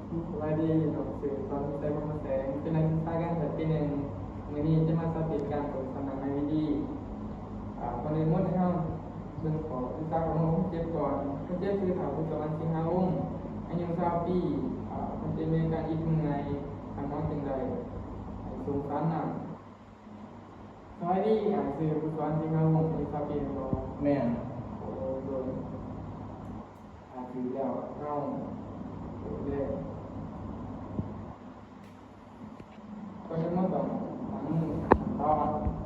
ສະບາຍດີເນາະ, ຊື່ສອນວິໄສ ພົມມະແສງ, ເປັນນັກສຶກສາການແພດປີໜຶ່ງ. ມື້ນີ້ຈະມາສາທິດການເບິ່ງສຳນັກໃນວິດີ. ອາ ກ່ອນອື່ນໝົດໃຫ້ເຮົາເບິ່ງຂໍ້ສຶກສາຂອງຄົນເຈັບກ່ອນ. ຄົນເຈັບຊື່ ທ້າວ ພູສະຫວັນ ສິງຫາວົງ, ອາຍຸ ຊາວ ປີ. ອາ ຄົນເຈັບມີອາການອິດເມື່ອຍ, ທ່ານໝໍຈຶ່ງໄດ້ສົ່ງສານນ້ຳ. ສະບາຍດີ, ອາ ຊື່ພູສະຫວັນ ສິງຫາວົງ, ອາຍຸ ຊາວ ປີ ແມ່ນບໍ່? ແມ່ນ. ໂອ້ ໂດຍ. ຖ້າຖືກແລ້ວເຮົາເປີດເລີຍ. ກ່ອນອື່ນໝົດຕ້ອງລ້າງມື. ຂັ້ນຕອນ.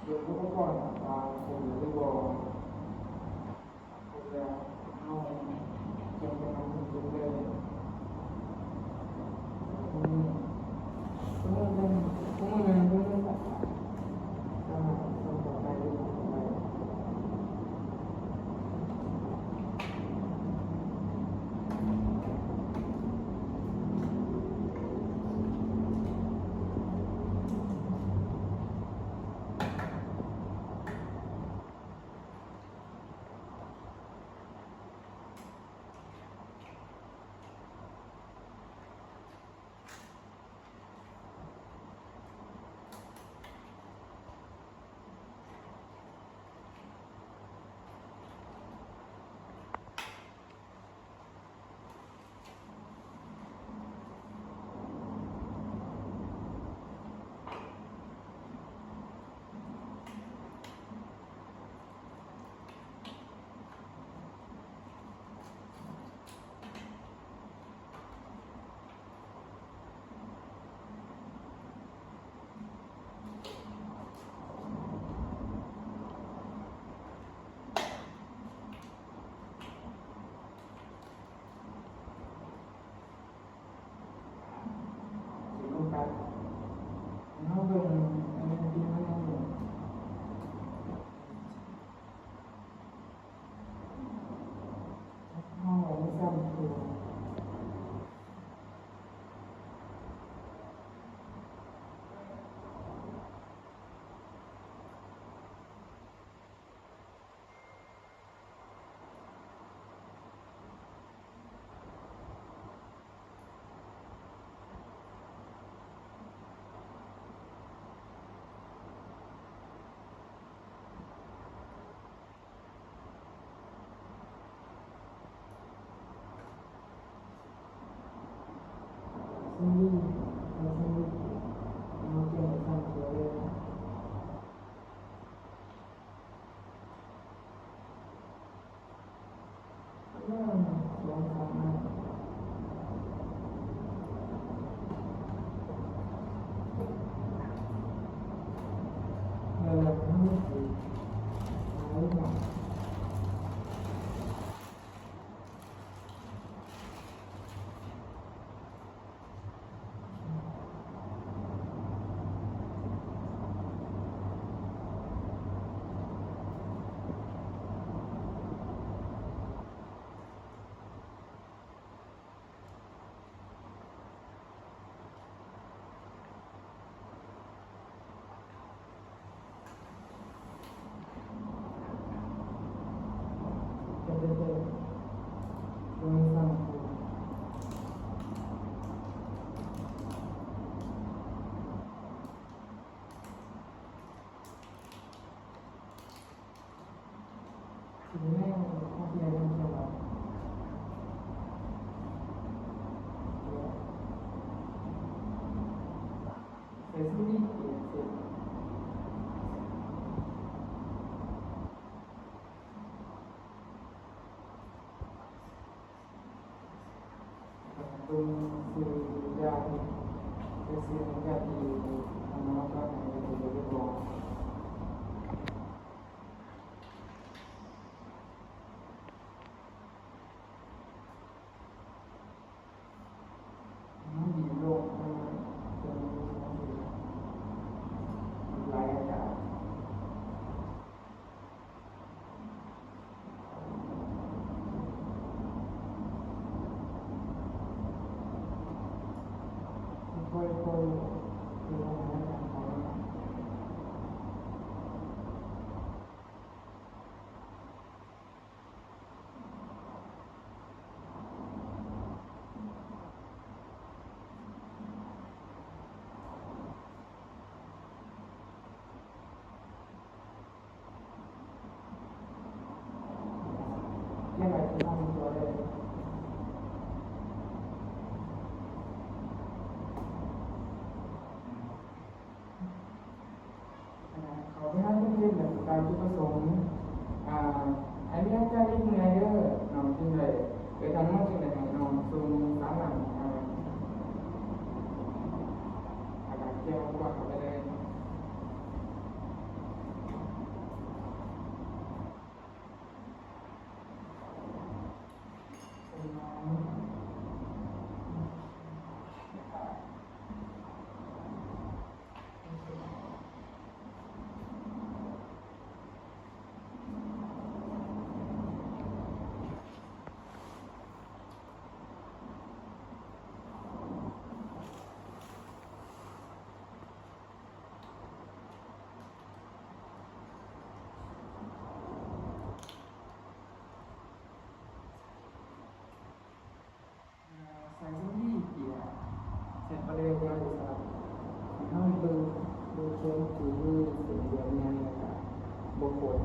ເບິ່ງອຸປະກອນຕ່າງໆ ຄົບແລ້ວຫຼືບໍ່? ຄົບແລ້ວ ເຮົາຈຶ່ງໄປນຳເພິ່ນເລີຍ. ເບິ່ງຊື່ຍາດ ເບິ່ງຊື່ຍາດທີ່ທາງນອກກໍໃຫ້ໄປເຮັດວຽກກ່ອນ. ເຂົ້າໄປຫາເພິ່ນເຮັດແລ້ວ ຕາມຈຸດປະສົງ ອ່າ ໃຫ້ມີອາການເຮັດເມື່ອຍເດີ ນ້ອງຈຶ່ງໄດ້ ເອີ ທາງໝໍຈຶ່ງໄດ້ໃຫ້ນ້ອງສົ່ງສາມລ້ານ ອ່າ ອາການກ່ຽວກັບເຂົ້າໄປເລີຍ. ໃສ່ສຳລີເກຍ ໃສ່ປະເດວການສະ ໃຫ້ເຮົາເບິ່ງ ເບິ່ງເຊິ່ງຄູ່ມືເສັ້ນດຽວໃຫຍ່ ແລ້ວກະບໍ່ຄົນ.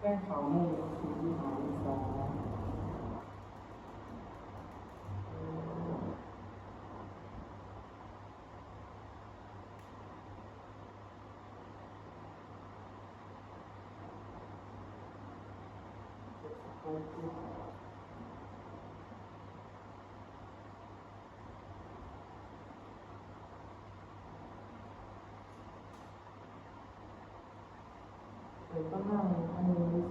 ແຕ່ງເຂົ້າໃນສີ່ສິບຫ້າອົງສາ. ເອີ ປະມານອັນນີ້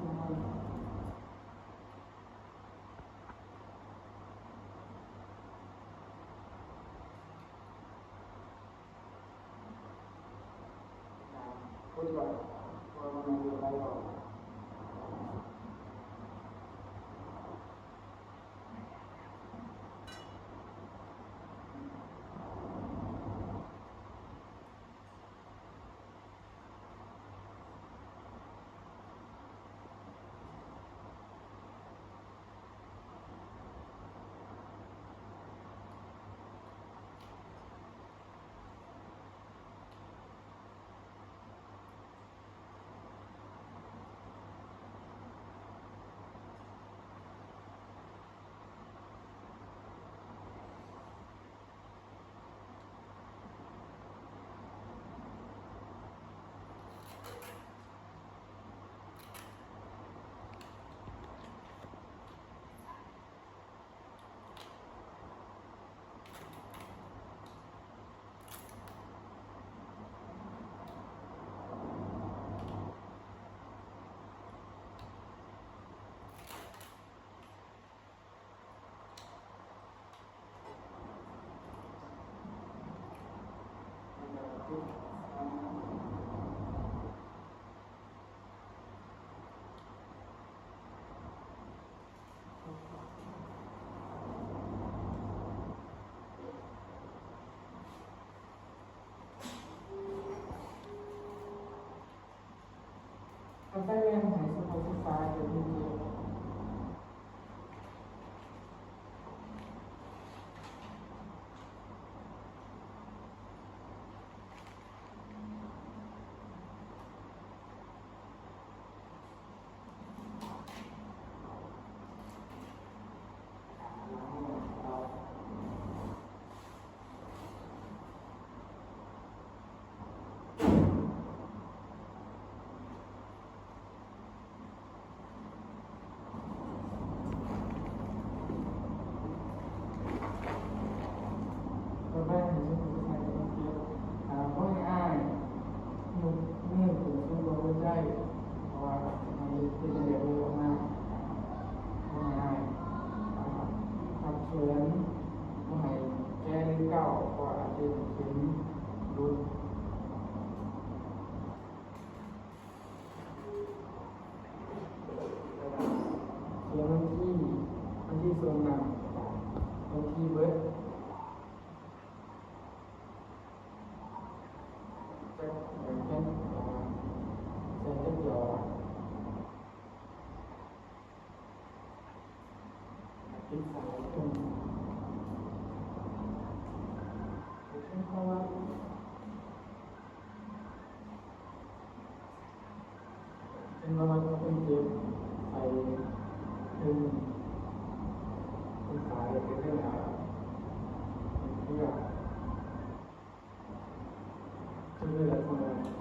ໄປແວ່ນໃຫ້ສຸພາສິດສາເປັນເຂດ. ຂໍໃຫ້ອ້າຍຍົກມືຂຶ້ນສູງກວ່າຫົວໃຈ ເພາະວ່າເຮົາເຮັດເປັນແບບນີ້ອອກມາ. ຂໍໃຫ້ອ້າຍພັກແຂນ ບໍ່ໃຫ້ແກະຫຼືເກົາ ເພາະອາດຈະເຫັນເຂັມຫຼຸດ. ຂຽນວັນທີ ວັນທີສົ່ງນຳ ວັນທີເບິດ ຈັກ ຂຽນ ໃສ່ຈັກດອກ ຕິດສາຍເປັນ ເປັນເຂົ້າວັດ. ເປັນວ່າເພິ່ນເກັບໄປເຖິງ ເປັນສາຍ ເປັນເລື່ອງລາວ ເປັນເລື່ອງ ເປັນເລື່ອງລາວ.